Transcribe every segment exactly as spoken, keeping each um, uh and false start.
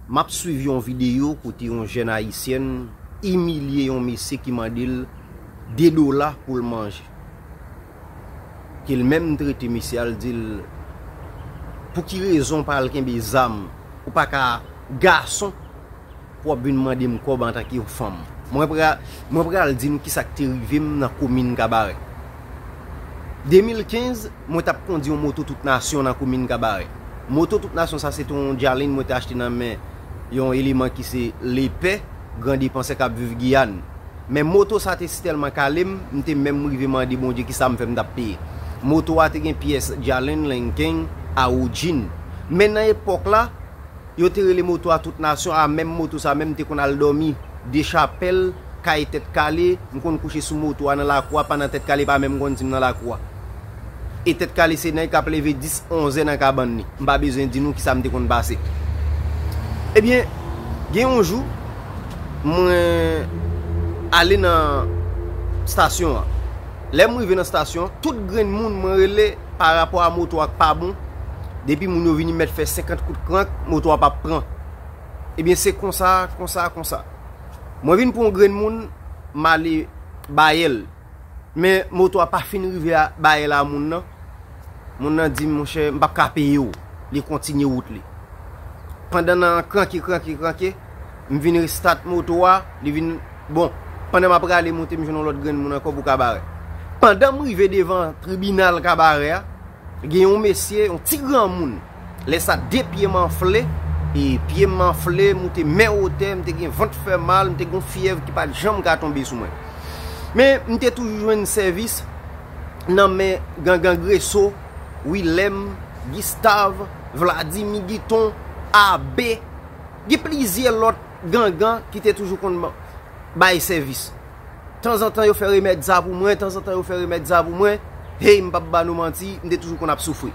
M ap swiv yon videyo kote yon jèn ayisyèn imilye yon mesye ki mande l de dola pou l manje. Ke l menm trete mesye a, l di l, "Pou ki rezon w pa al kenbe zam? Ou pa ka gason pou w ap vin mande m kòb antanke yon fanm." Mwen pral, mwen pral di nou kisa k te rive m nan komin Kabarè. De mil kenz, mwen t ap kondi yon moto tout nasyon nan komin Kabarè. Moto tout nasyon sa se te yon Djalin mwen te achte nan men yon eleman ki se Lepè, gran depansè k ap viv Giyàn. Men moto sa te sitèlman kale m, m te menm rive mande Bondye kisa m fè m t ap peye. Moto a te gen pyès Djalin, Lincoln, Awoodjin. Men nan epòk la, yo te rele moto a tout nasyon, a menm moto sa menm m te konn al dòmi Dechapèl, kay Tèt Kale, m konn kouche sou moto a nan lakou a, pandan Tèt Kale pa menm konn si m nan lakou a. E Tèt Kale se nèg k ap leve dis, onz è nan kabann li. M pa bezwen di nou kisa m te konn pase. Ebyen, gen yon jou, mwen ale nan stasyon an. Lè m rive nan stasyon an, tout grenn moun mwen rele pa rapò a moto a k pa bon. Depi moun yo vini mèt fè senkant kout krank, moto a p ap pran. Ebyen, se konsa, konsa, konsa. Mwen vin pran yon grenn moun, m ale Bayèl. Men moto a pa fin rive a Bayèl a moun nan. Moun nan di m, "Monchè, m p ap ka peye w." Li kontinye wout li. Pandan n ap kranke, kranke, kranke, m vin restat moto a, li vin, bon, pandan m ap rale monte, m jwenn yon lòt grenn moun ankò pou Kabarè. Pandan m rive devan tribinal Kabarè a, gen yon mesye, yon ti granmoun. Lè sa, de pye m anfle, e pye m anfle, moute men wotè, m te gen vant fè mal, m te gen yon fyèv ki pa t janm ka tonbe sou mwen. Men, m te toujou jwenn sèvis nan men gangan Greso, Wilèm, Gistav, Vladimi Giton, Abe, gen plizyè lòt gangan ki te toujou konn ban-, bay sèvis. Tanzantan yo fè remèd sa pou mwen, tanzantan yo fè remèd sa pou mwen. Hey, m p ap ba nou manti, m te toujou konn ap soufri.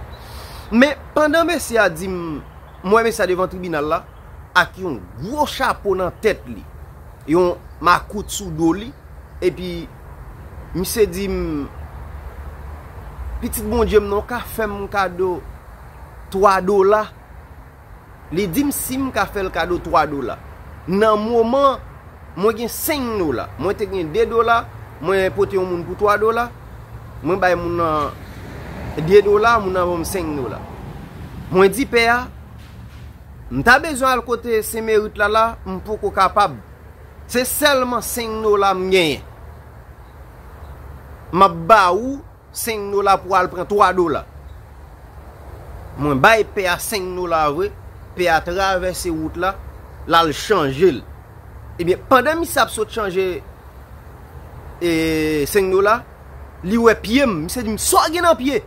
Men, pandan mesye a di m, m wè mesye a devan tribinal la, ak yon gwo chapo nan tèt li, yon makout sou do li, epi misye di m, "Pitit Bondye m nan, w ka fè m kado twa dola?" Li di m si m ka fè l kado twa dola. Nan moman, mwen gen senk dola. Mwen te gen de dola, mwen pote yon moun pou twa dola. Mwen bay moun nan de dola, moun nan ban m senk dola. Mwen di pè a, "M ta bezwen al kote Sen Merit la la, m poko kapab. Se sèlman senk dola m genyen. M ap ba ou senk dola pou al pran twa dola." Mwen bay pè a senk dola vre, pè a travèse wout la, l al chanje l. Ebyen, pandan misye ap sot chanje, e, senk dola, li wè pye m, misye di m, "Sa w gen nan pye?"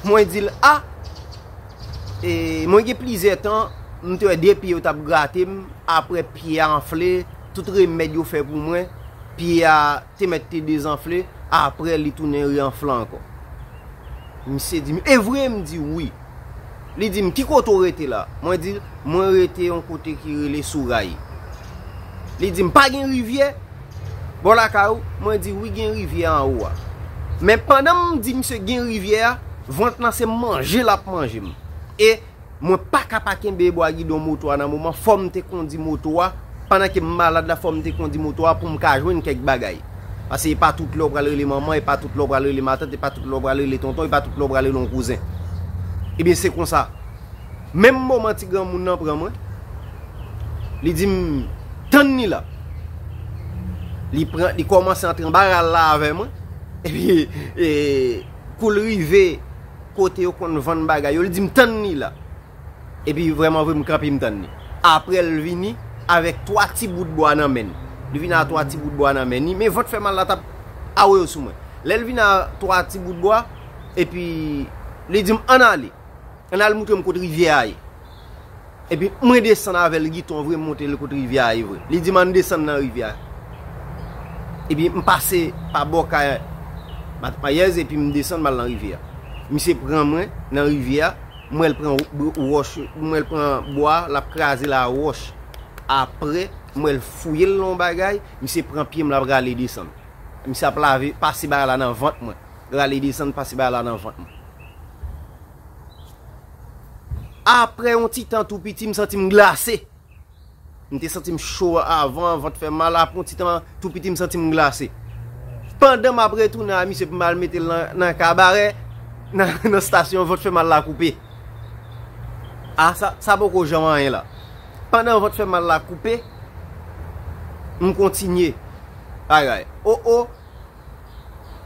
Mwen di l, "A, e, mwen gen plizyè tan, m te wè de pye yo t ap grate m, apre pye a anfle, tout remèd yo fè pou mwen, pye a te mèt te dezanfle, apre li tounen reanfle ankò." Misye di m, "E vre?" M di, "Wi." Li di m, "Ki kote w rete la?" Mwen di l, "Mwen rete yon kote ki rele Souray." Li di m, "Pa gen rivyè bò lakay ou?" Mwen di, "Wi, gen rivyè anwo a." Men pandan m di misye gen rivyè a, vant lan se manje l ap manje m. E mwen pa ka pa kenbe bwa gidon moto a nan moman, fò m te kondi moto a, pandan ke m malad la, fò m te kondi moto a pou m ka jwenn kèk bagay. Paske e pa tout lè w pral rele manman, e pa tout lè w pral rele matant, e pa tout lè w pral rele tonton, e pa tout lè w pral rele yon kouzen. Ebyen, se konsa. Menm moman ti granmoun nan pran mwen, li di m, "Tann li la." Li pran, li kòmanse antre anba ral la avè mwen. Epi, e, kou l rive kote yo konn vann bagay yo, li di m, "Tann li la." Epi vrèman vre, m kanpe, m tann li. Apre, l vini avèk twa ti bout bwa nan men l. Li vini ak twa ti bout bwa nan men li, men vant fè mal la t ap awoye sou mwen. Lè l vini ak twa ti bout bwa, epi li di m, "Ann ale. Ann al moutre m kot rivyè a ye." Epi mwen desann avè l, Giton vre, m montre l kot rivyè a ye vre. Li di m, "Ann desann nan rivyè a." Epi m pase pa bò kay Matpayèz, epi m desann, m al nan rivyè a. Misye pran mwen nan rivyè a, m wè l pran w-, wòch, m wè l pran bwa, l ap kraze l a wòch. Apre, m wè l fouye l nan yon bagay, misye pran pye m, l ap rale desann. Misye ap lave, pase bagay la nan vant mwen. Rale desann, pase bagay la nan vant mwen. Apre yon ti tan tou piti, m santi m glase. M te santi m cho avan, vant fè mal, apre yon ti tan, tou piti m santi m glase. Pandan m ap retounen a misye pou m al mete l nan, nan kabarè, nan, nan stasyon, vant fè mal la koupe. A, sa, sa poko janm anyen la. Pandan vant fè mal la koupe, m kontinye. Ay, ay. O, o,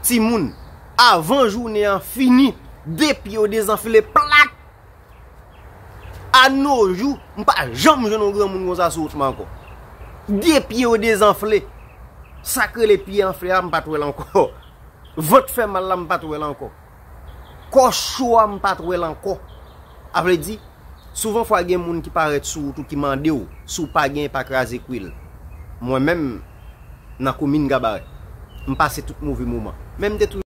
timoun, avan jounen an fini, de pye yo dezanfle plat. A no jou, m pa janm jwenn yon granmoun konsa sou wout mwen ankò. De pye yo dezanfle. Sa k rele pye anfle a, m pa t wè l ankò. Vant fè mal la, m pa t wè l ankò. Kò cho a, m pa t wè l ankò. A vle di, souvan fwa gen moun ki parèt sou wout ou ki mande w, si w pa genyen, pa kraze kwi l. Mwen menm, nan komin Gabarè, m pase tout move moman. Men m te toujou